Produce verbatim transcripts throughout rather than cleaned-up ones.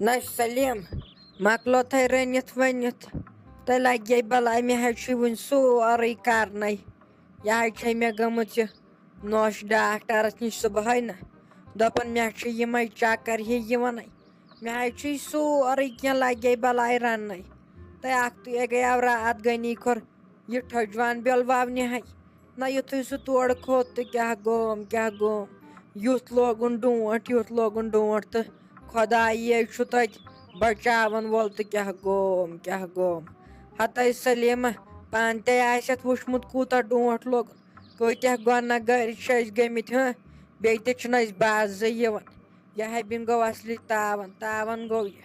نہ سلیٖم، مۄکلو تۄہہِ رٔنِتھ ؤنِتھ، تۄہہِ لگہِ بلاے، مےٚ حظ چھُے وُنہِ سورُے کرنَے۔ یہِ حظ چھے مےٚ گٔمٕژ یہِ نوش ڈاکٹرس نِش صبحٲے نہ، دوٚپُن مےٚ چھُ یِمے چکر ہی یِوانَے، مےٚ حظ چھُے سورُے کینٛہہ لگے بلاے رننَے۔ تۄہہِ اکھ تُے گٔیو راتھ غنی کھۄر یہِ ٹھٔجوان بیول وونہِ ہے۔ نہ یُتھُے سُہ تورٕ کھوٚت تہٕ کیٛاہ گوم، کیٛاہ گوم، یُتھ لوگُن ڈونٛٹھ، یُتھ لوگُن ڈونٛٹھ تہٕ خۄدایے چھُ تَتہِ بچاوَن وول تہٕ کیٛاہ گوم، کیٛاہ گوم۔ ہتَے سلیٖمہ پانہٕ تہِ آسہِ اَتھ وُچھمُت کوٗتاہ ڈونٛٹھ لوٚگ، کۭتیٛاہ گۄناہ گٔرۍ چھِ أسۍ گٔمٕتۍ، ہہ؟ بیٚیہِ تہِ چھِنہٕ أسۍ بازٕے یِوان۔ یہِ ہے بیٚیہِ گوٚو اصلی تاوان، تاوان گوٚو یہِ۔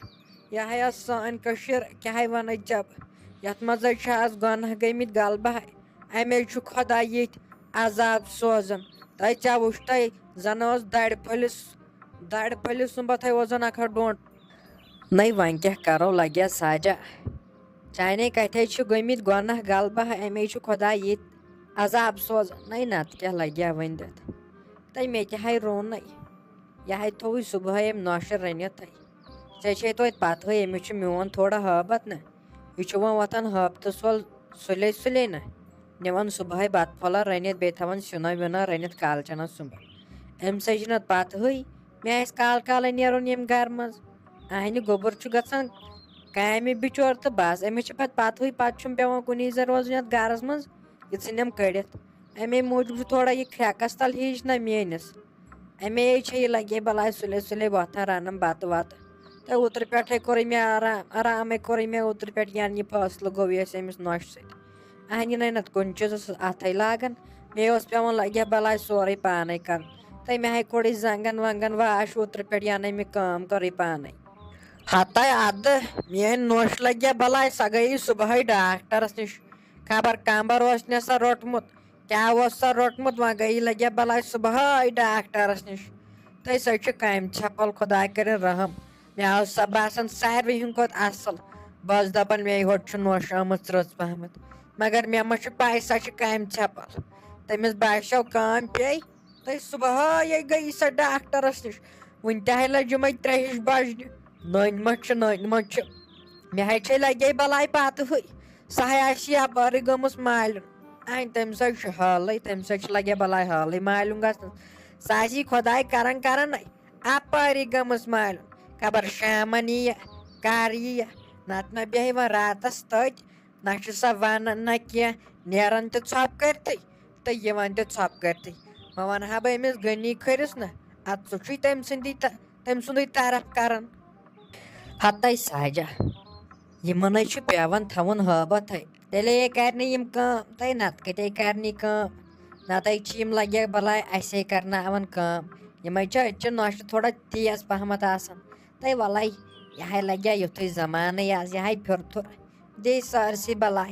یہِ ہے ٲس سٲنۍ کٔشیٖر، کیٛاہ ہے وَنَے ژےٚ بہٕ؟ یَتھ منٛز ہے چھِ آز گۄناہ گٔمٕتۍ غلبہٕ ہے۔ اَمے چھُ خۄدا ییٚتہِ عذاب سوزان۔ تۄہہِ ژےٚ وُچھ تۄہہِ زَن اوس دَرِ پھٔلِس، دَرِ پھٔلِس سُمبَتھ ہے اوس زَن اَکھ ہَتھ ڈونٛٹھ۔ نَے وۄنۍ کیٛاہ کَرو، لَگیا ساجا؟ چانے کَتھے چھِ گٔمٕتۍ گۄناہ غلبہٕ، اَمے چھُ خۄدا ییٚتہِ عذاب سوزان۔ نَے نَتہٕ کیٛاہ لَگیا وۄنۍ دِتھ؟ تَے مےٚ تہِ ہے روٚنٕے۔ یہِ ہے تھوٚوُے صُبحٲے أمۍ نۄشہِ رٔنِتھٕے۔ ژےٚ چھے توتہِ پَتہٕے، أمِس چھُ میون تھوڑا ہٲبَتھ نہ۔ یہِ چھُ وۄنۍ وۄتھان ہٲبتہٕ سۄل سُلے سُلے نہ۔ نِوان صُبحٲے بَتہٕ پھوٚلہ رٔنِتھ، بیٚیہِ تھاوان سیُنہ ویُنہ رٔنِتھ کالچَنَس سُمبَل۔ أمِس ہے چھِنہٕ پَتہٕے، مےٚ آسہِ کالہٕ کالَے نیرُن ییٚمہِ گَرٕ منٛز۔ اَہنہِ گوٚبُر چھُ گژھان کامہِ بِچور تہٕ بَس، أمِس چھِ پَتہٕ پَتہٕے، پَتہٕ چھُم پٮ۪وان کُنی زٔنۍ روزُن یَتھ گَرَس منٛز، یہِ ژھٕنٮ۪م کٔڑِتھ۔ اَمے موٗجوٗب چھُ تھوڑا یہِ کھرٛٮ۪کَس تَل ہِش نہ میٛٲنِس۔ اَمے چھےٚ یہِ لَگے بَلاے سُلے سُلے وۄتھان رَنان بَتہٕ وَتہٕ۔ تہٕ اوترٕ پٮ۪ٹھَے کوٚرُے مےٚ آرام، آرامَے کوٚرُے مےٚ اوترٕ پٮ۪ٹھ، یَنہٕ یہِ فٲصلہٕ گوٚو یہِ اَسہِ أمِس نۄشہِ سۭتۍ۔ اَہنہِ نَے نَتہٕ کُنہِ چیٖزَس اَتھَے لاگان۔ مےٚ اوس پٮ۪وان لَگہِ ہا بَلاے سورُے پانَے کَرُن۔ تہٕ مےٚ ہے کوٚڑُے زنٛگَن ونٛگَن واش اوترٕ پٮ۪ٹھ، یَنَے مےٚ کٲم کٔرٕے پانَے۔ ہَتَے اَدٕ میٛٲنۍ نۄش لَگہِ ہا بَلاے، سۄ گٔیے صُبحٲے ڈاکٹرَس نِش۔ خبر کمبر اوس نہ سا روٚٹمُت، کیٛاہ اوس سا روٚٹمُت، وۄنۍ گٔیی لگیا بلاے صبحٲے ڈاکٹرس نِش۔ تہٕ سۄ چھِ کامہِ ژھٮ۪پل، خۄداے کٔرِن رحم۔ مےٚ ٲس سۄ باسان ساروی ہٕنٛدِ کھۄتہٕ اصل۔ بہٕ ٲسٕس دپان مے ہوٚٹ چھُ نوشہِ آمٕژ رٕژ پہمتھ۔ مگر مےٚ ما چھِ پاے سۄ چھِ کامہِ ژھٮ۪پل۔ تٔمِس باسیو کٲم پیٚیہِ۔ تہٕ صبحٲے گٔیی سۄ ڈاکٹرس نِش۔ وُنہِ تہِ ہے لٔج یِمے ترٛےٚ ہِش بجنہِ۔ نٔنۍ ما چھِ، نٔنۍ ما چھِ۔ مےٚ ہے چھے لگے بلاے پتہٕ ہٕے۔ سۄ ہے آسہِ یپٲرٕے گٔمٕژ مالیُن۔ اَہَنہِ تٔمِس ہے چھُ حالٕے، تٔمِس ہے چھُ لگے بلاے حالٕے مالیُن گژھنَس۔ سۄ آسہِ یہِ خۄداے کران کران اَپٲری گٔمٕژ مالیُن۔ خبر شامن یِیہِ، کر یِیہِ۔ نتہٕ مہ بیٚہہِ وۄنۍ راتس تٔتۍ۔ نہ چھِ سۄ ونان نہ کینٛہہ، نیران تہِ ژھۄپہٕ کٔرتھٕے تہٕ یِوان تہِ ژھۄپہٕ کٔرتھٕے۔ وۄنۍ ونہٕ ہا بہٕ أمِس غنی کھٔرِس نہ، ادٕ سُہ چھُے تٔمۍ سٕنٛدی ط-، تٔمۍ سُنٛدُے طرف کران۔ ہتے ساجہ، یِمن ہے چھُ پٮ۪وان تھاوُن ہٲبتھے۔ تیٚلے ہے کرِ نہٕ یِم کٲم، تہٕ نتہٕ کتے کرِ نہٕ یہِ کٲم؟ نتہٕ ہے چھِ یِم لگہِ بلاے اسے کرناوان کٲم۔ یِمے چھِ، أتۍ چھِ نۄشہِ تھوڑا تیز پہمتھ آسان۔ تہٕ وَلَے، یہِ ہے لَگہِ ہا یُتھُے زمانٕے آز، یہِ ہے پھِرتھُر۔ دے سٲرسٕے بَلاے۔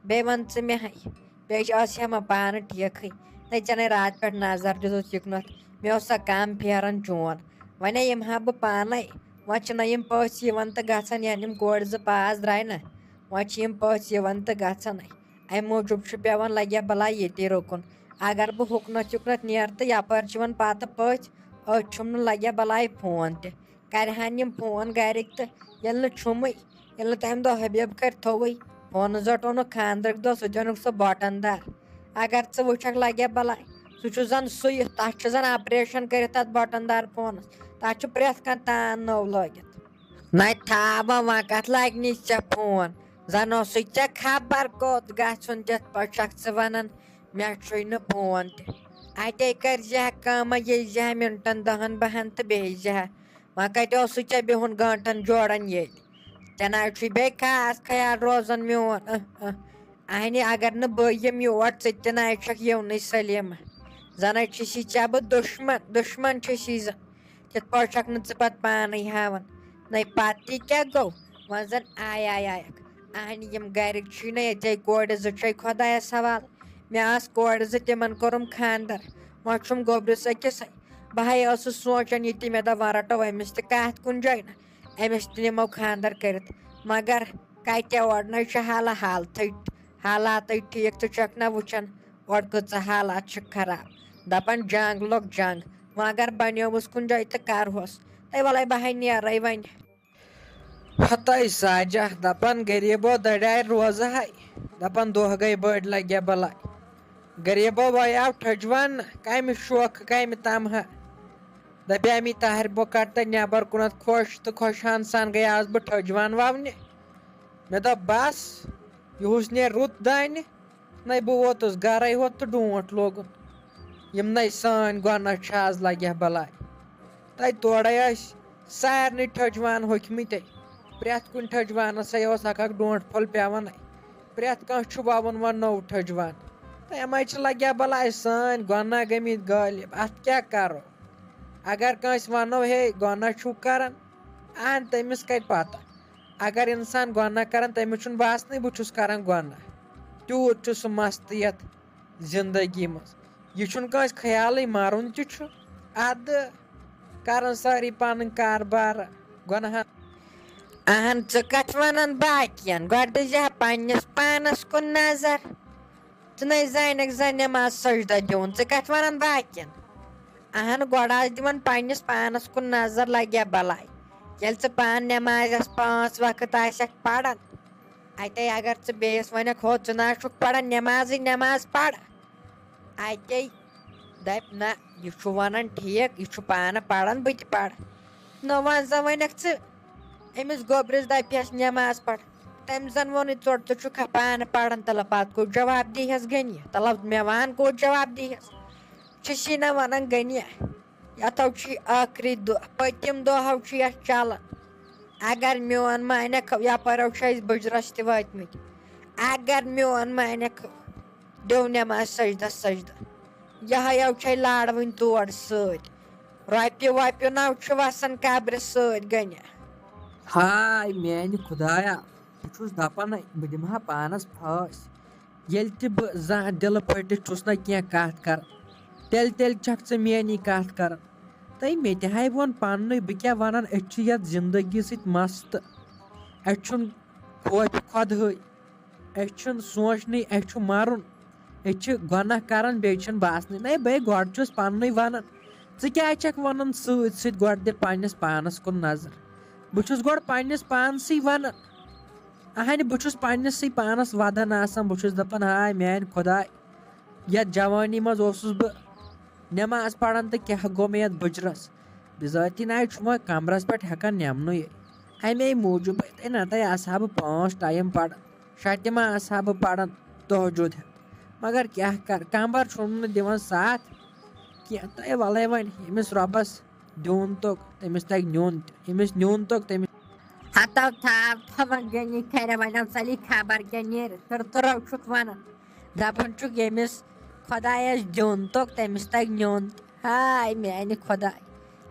بیٚیہِ وَن ژٕ مےٚ ہے، بیٚیہِ چھِ ٲس ہٮ۪مہٕ پانہٕ ٹھیٖکھٕے۔ نَے ژےٚ نَے راتہٕ پٮ۪ٹھ نظر دیُتُتھ یُکنَتھ۔ مےٚ اوس سا کَم پھیران چون۔ وۄنۍ ہے یِمہٕ ہا بہٕ پانَے۔ وۄنۍ چھِنہ یِم پٔژھۍ یِوان تہٕ گژھان، یَنہٕ یِم کورِ زٕ پانٛژھ درٛاے نہ، وۄنۍ چھِ یِم پٔژھۍ یِوان تہٕ گژھان۔ اَمہِ موٗجوٗب چھُ پٮ۪وان لَگہِ ہا بَلاے ییٚتی رُکُن۔ اگر بہٕ ہُکنَتھ یُکنَتھ نیرٕ تہٕ یَپٲرۍ چھِ یِوان پَتہٕ پٔژھۍ، أتھۍ چھُم نہٕ لَگہِ ہا بَلاے فون تہِ۔ کرِہن یِم فون گرِکۍ تہٕ ییٚلہِ نہٕ چھُمٕے، ییٚلہِ نہٕ تَمہِ دۄہ حبیب کرِ تھوٚوٕے، فونہٕ زَٹو نہٕ خانٛدرٕکۍ دۄہ، سُہ تہِ اوٚنُکھ سُہ بٹن دار۔ اگر ژٕ وٕچھکھ لگیا بلاے، سُہ چھُ زَن سُے، تَتھ چھُ زَن آپریشن کٔرِتھ تَتھ بٹن دار فونَس، تَتھ چھُ پرٛٮ۪تھ کانٛہہ تان نوٚو لٲگِتھ۔ نَے تھاو وۄنۍ، وۄنۍ کَتھ لَگہِ نہٕ ژےٚ فون؟ زَن اوسُے ژےٚ خبر کوٚت گژھُن، تِتھ پٲٹھۍ چھَکھ ژٕ وَنان مےٚ چھُے نہٕ فون تہِ۔ اَتے کٔرۍ زِ ہا کٲمہ، ییٚلہِ زِ ہا مِنٹَن دَہَن بَہَن تہٕ بیٚیہِ زِ ہا۔ وۄنۍ کَتہِ اوسُے ژےٚ بِہُن گٲنٛٹَن جوڑَن ییٚتہِ؟ ژےٚ نہ حظ چھُے بیٚیہِ خاص خیال روزان میون۔ اہ، اہ۔ اَہنہِ، اگر نہٕ بہٕ یِم یور، ژٕ تہِ نہ حظ چھَکھ یِونٕے سلیٖمہ۔ زَن حظ چھُسی ژےٚ بہٕ دُشمَن، دُشمَن چھُسی زَن۔ تِتھ پٲٹھۍ چھَکھ نہٕ ژٕ پَتہٕ پانَے ہاوان۔ نَے پَتہٕ تہِ کیٛاہ گوٚو؟ وۄنۍ زَن آے آے آیَکھ۔ اَہنہِ، یِم گَرِکۍ چھِی نہ ییٚتہِ کورِ زٕ چھَے خۄدایَس حوالہٕ۔ مےٚ آسہٕ کورِ زٕ، تِمَن کوٚرُم خانٛدر۔ وۄنۍ چھُم گوٚبرِس أکِسَے۔ بہٕ ہَے ٲسٕس سونٛچان، یہِ تہِ مےٚ دوٚپ، وۄنۍ رَٹو أمِس تہِ کَتھ کُنہِ جایہِ نہ، أمِس تہِ نِمو خانٛدر کٔرِتھ۔ مگر کَتہِ، اورٕ نَے چھُ حالہ حالتھٕے، حالاتٕے ٹھیٖک، ژٕ چھَکھ نہ وٕچھان اورٕ کۭژاہ حالات چھِ خراب۔ دَپان جنٛگ لوٚگ جنٛگ، وۄنۍ اگر بَنیومُس کُنہِ جایہِ تہٕ کَرہوس۔ تَے وَلَے بہٕ ہَے نیرَے وۄنۍ۔ ہتاے ساجہ دپان، غریبو دڑیارِ روزٕ ہاے، دپان دۄہ گٔے بٔڑۍ لگیا بلاے۔ غریبو ویاو ٹھٔجوان، کمہِ شوقہٕ کمہِ تمہہ۔ دپیامی طاہر بۄکر تہٕ نٮ۪بر کُنتھ خۄش تہٕ خۄشحان سان گٔیاس بہٕ ٹھٔجوان وونہِ۔ مےٚ دوٚپ، بس، یُہُس نیرِ رُت دانہِ۔ نَے بہٕ ووتُس گرے ہوت تہٕ ڈونٛٹھ لوگُن۔ یِم نَے سٲنۍ گۄناہ چھِ آز لگہِ ہا بلاے۔ تَتہِ تورے ٲسۍ سارنٕے ٹھٔجوان ہوٚکھمٕتۍ۔ پرٛٮ۪تھ کُنہِ ٹھٔجوانس ہے اوس اکھ اکھ ڈونٛٹھ پھوٚل پٮ۪وان۔ پرٛٮ۪تھ کانٛہہ چھُ وَوُن وۄنۍ نوٚو ٹھٔجوان۔ تہٕ یِمَے چھِ لگہِ ہا بلاے سٲنۍ گۄناہ گٔمٕتۍ غٲلب۔ اَتھ کیٛاہ کرو؟ اگر کٲنٛسہِ وَنو، ہے، گۄناہ چھُکھ کران، اہن، تٔمِس کَتہِ پَتہ؟ اگر اِنسان گۄناہ کران، تٔمِس چھُنہٕ باسنٕے بہٕ چھُس کران گۄناہ۔ تیوٗت چھُ سُہ مست یَتھ زندگی منٛز۔ یہِ چھُنہٕ کٲنٛسہِ خیالٕے، مَرُن تہِ چھُ۔ اَدٕ کران سٲری پَنٕنۍ کاربار گۄناہ۔ اہن، ژٕ کَتھ وَنان باقین؟ گۄڈٕ دِژ ہا پننِس پانَس کُن نظر۔ ژٕ نَے زانکھ زَن نٮ۪ماز سجدہ دیُن، ژٕ کَتھ وَنان باقین؟ اہن، گۄڈٕ آس دِوان پننِس پانَس کُن نظر، لگیا بلاے۔ ییٚلہِ ژٕ پانہٕ نٮ۪مازٮ۪س پانٛژھ وقت آسکھ پران، اتے اگر ژٕ بیٚیِس ونکھ، ہو، ژٕ نہ چھُکھ پران نٮ۪مازٕے، نٮ۪ماز پَر۔ اتے دَپہِ، نہ، یہِ چھُ وَنان ٹھیٖک، یہِ چھُ پانہٕ پَران، بہٕ تہِ پَرٕ۔ نہ وَن سا وَنکھ ژٕ أمِس گوٚبرِس، دَپیس، نٮ۪ماز پَر۔ تٔمۍ زَن ووٚنُے ژوٚٹ، ژٕ چھُکھا پانہٕ پَران؟ تَلہٕ پَتہٕ کوٚت جواب دیٖہَس غنی؟ تَلہٕ مےٚ وَن کوٚت جواب دیٖہَس؟ چھُسی نہ وَنان غنی۔ یَتھ ہو چھُ یہِ ٲخری دۄہ، پٔتِم دۄہ ہو چھُ یَتھ چَلان۔ اگر میون مانکھ، یَپٲرۍ ہو چھِ أسۍ بُجرَس تہِ وٲتۍمٕتۍ۔ اگر میون مانکھ دیو نٮ۪ماز سجدہ سجدہ۔ یہِ ہا یو چھے لاڑوٕنۍ تور سۭتۍ۔ رۄپیہِ وۄپیہِ نو چھُ وَسان قبرِ سۭتۍ غنی۔ ہاے میانہِ خدایا، بہٕ چھُس دَپان، بہٕ دِمہٕ ہا پانَس پھٲسۍ۔ ییٚلہِ تہِ بہٕ زانٛہہ دِلہٕ پھٔٹِتھ چھُس نہ کینٛہہ کَتھ کَران، تیٚلہِ، تیٚلہِ چھَکھ ژٕ میٛٲنی کَتھ کَران۔ تہٕ مےٚ تہِ ہاے ووٚن پَننُے، بہٕ کیٛاہ وَنان، أسۍ چھِ یَتھ زِندگی سۭتۍ مَست۔ اَسہِ چھُنہٕ خوفِ خۄدہٕے، اَسہِ چھُنہٕ سونٛچنٕے، اَسہِ چھُ مَرُن۔ أسۍ چھِ گۄناہ کَران، بیٚیہِ چھِنہٕ باسنٕے۔ نَے بَے، گۄڈٕ چھُس پَننُے وَنان، ژٕ کیٛازِ چھَکھ وَنان سۭتۍ سۭتۍ؟ گۄڈٕ دِ پنٛنِس پانَس کُن نظر۔ بہٕ چھُس گۄڈٕ پنٛنِس پانسٕے وَنان۔ اہنہِ، بہٕ چھُس پننِسٕے پانس ودان آسان، بہٕ چھُس دپان، ہاے میانہِ خۄداے، یتھ جوانی منٛز اوسُس بہٕ نٮ۪ماز پران تہٕ کیٛاہ گوٚو مےٚ یتھ بُجرس؟ بِذٲتی نہ چھُ وۄنۍ کمرس پٮ۪ٹھ ہٮ۪کان نٮ۪منُے۔ امے موٗجوٗب ہے نتہٕ آسہٕ ہا بہٕ پانٛژھ ٹایم پران، شےٚ تہِ ما آسہٕ ہا بہٕ پران تہجد ہٮ۪تھ۔ مگر کیٛاہ کرٕ، کمبر چھُم نہٕ دِوان ساتھ کینٛہہ۔ تہٕ ولے وۄنۍ ییٚمِس رۄبس دیُن توٚگ، تٔمِس تَگہِ نیُن تہِ۔ ییٚمِس نیُن توٚگ، تٔمِس۔ ہتو تھاو تھوکھ گٔنی کھرِ، وۄنۍ آو ژَلی خبر کیٛاہ نیرِ۔ تٕر تٕرو چھُکھ وَنان، دَپان چھُکھ، ییٚمِس خۄدایَس دیُن توٚگ، تٔمِس تَگہِ نیُن تہِ۔ ہاے میٛانہِ خۄداے،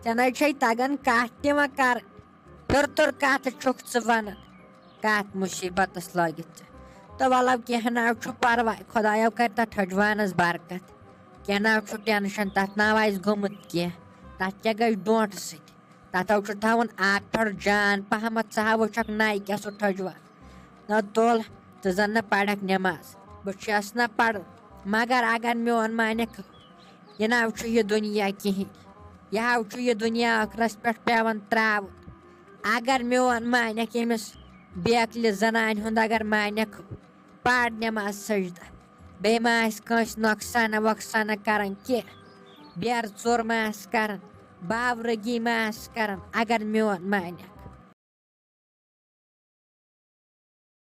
ژےٚ نَے چھے تَگان کَتھ تہِ وۄنۍ کَرٕنۍ۔ تٕر تٕر کَتھٕ چھُکھ ژٕ وَنان، کَتھ مُصیٖبتَس لٲگِتھ ژٕ۔ تہٕ وَلہٕ کینٛہہ نہ چھُ پَرواے، خۄدایو کَرِ تَتھ ٹھٔجوانَس برکت۔ کینٛہہ نہ چھُ ٹٮ۪نشَن، تَتھ نہ آسہِ گوٚمُت کینٛہہ، تَتھ کیٛاہ گژھِ ڈونٛٹھٕ سۭتۍ؟ تَتھ ہو چھُ تھاوُن اَکھ ٹھۄر جان پَہمَتھ، ژٕ ہا وٕچھکھ نَے کیٛاہ سُہ ٹھٔجوان۔ نہ تُل، ژٕ زَن نہٕ پَرکھ نٮ۪ماز، بہٕ چھَس نہ پَران، مگر اگر میون مانکھ، یہِ نہ چھُ یہِ دُنیا کِہیٖنۍ، یہِ ہا چھُ یہِ دُنیا ٲخرَس پٮ۪ٹھ پٮ۪وان ترٛاوُن۔ اگر میون مانکھ ییٚمِس بیکلہِ زنانہِ ہُنٛد اگر مانکھ پَر نٮ۪ماز سجدہ، بیٚیہِ ما آسہِ کٲنٛسہِ نۄقصانہ وۄقصانہ کَران کینٛہہ، بیرٕ ژوٚر ما آسہِ کَران، باورٕگی ما آسہِ کَران، اگر میون مانکھ۔